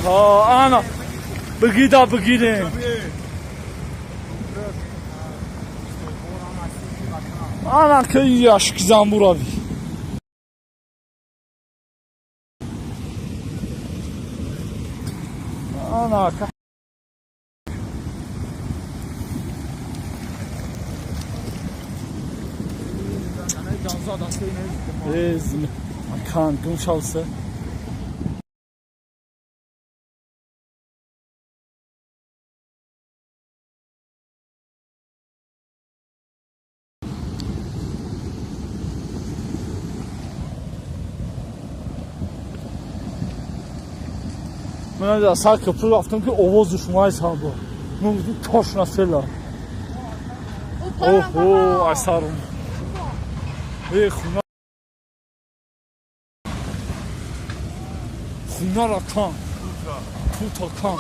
Ха, ана. Бигида бигирем. Ана ки яшки замбурави. Ана ка. Кан гум шавса. Ман сар köprü рафтам, ки овози шумои сабо. Ну точно села. Оҳо, асарум. Э, хуна. Хунара кан. Тута кан.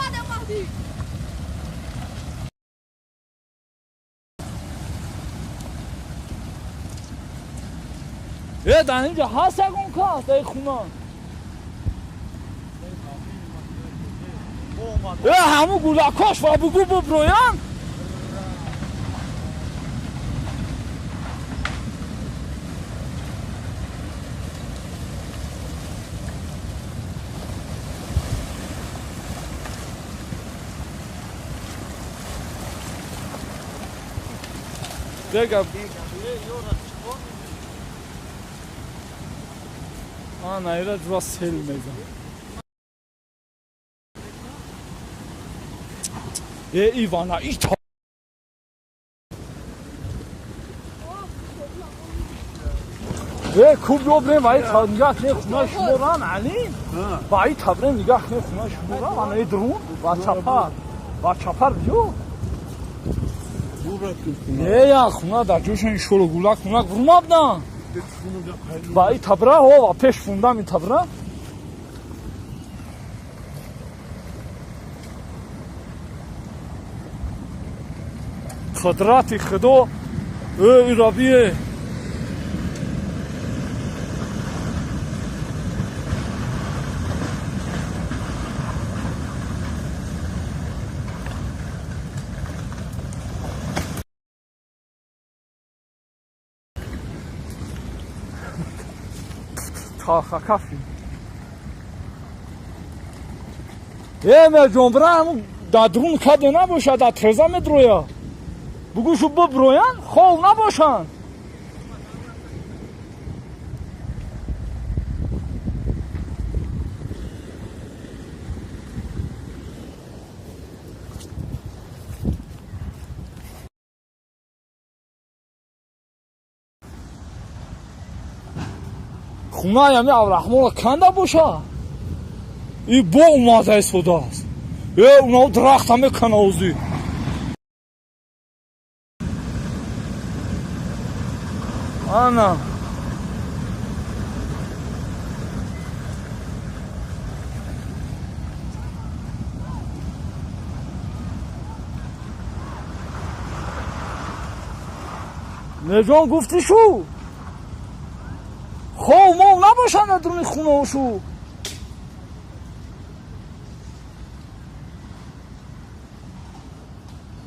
Э, дар инҷа ҳаст ягон кас дар хуна? Э, ҳамун гулакош ва бугу буброян. Дега. Ана, ира два сел мезан. Э, Ивана, ита. Э, куб ёбрем, вай та нигах не хуна шуморан, али? Вай табрем нигах не хуна шуморан, ана э друн, ва чапар. Ва чапар биё. Не, я хуна дар ҷошон шолу гулак хунак вурмабдан. Ва и табра, ҳо, ва пеш фундам и табра. Қудрати Худо, э, ирабие. Кафи. Э, меҷон, бира ҳамун дар друн каде набошад, дар треза медроя. Бугӯшу буброян, хов набошанд. Хунаи ҳами Абдурахмонро канда боша? И бо омада истодааст. Э, унао дарахта мекана озӣ. Ана. Неҷон, гуфтӣ шу? Хов мов набошанд дар дуруни хунаошу.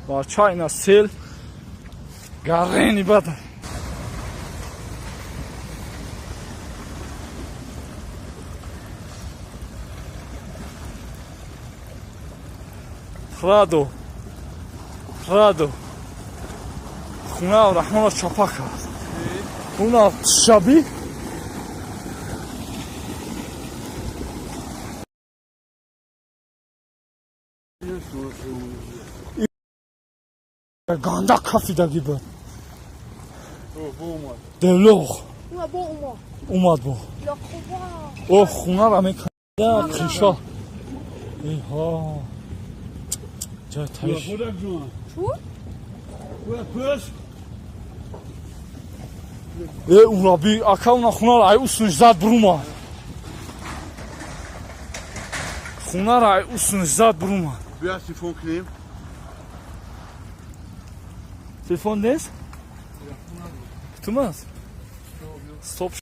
Бача, ина сел гарени бада. Радо. Радо. Хуна Абдурахмонро чапа кард. Хуна шаби. Ганда кафидаги буд. Делоғ. Омад бо. О, хунара меканда қиша. Эҳо. Ҷай таиш. Э, ураби, ака, уна хунара ай усунш зад бурумад. Хунара ай усунш зад бурумад. Бия телефон кунем. Телефон нест? Кутум аст? Стоп.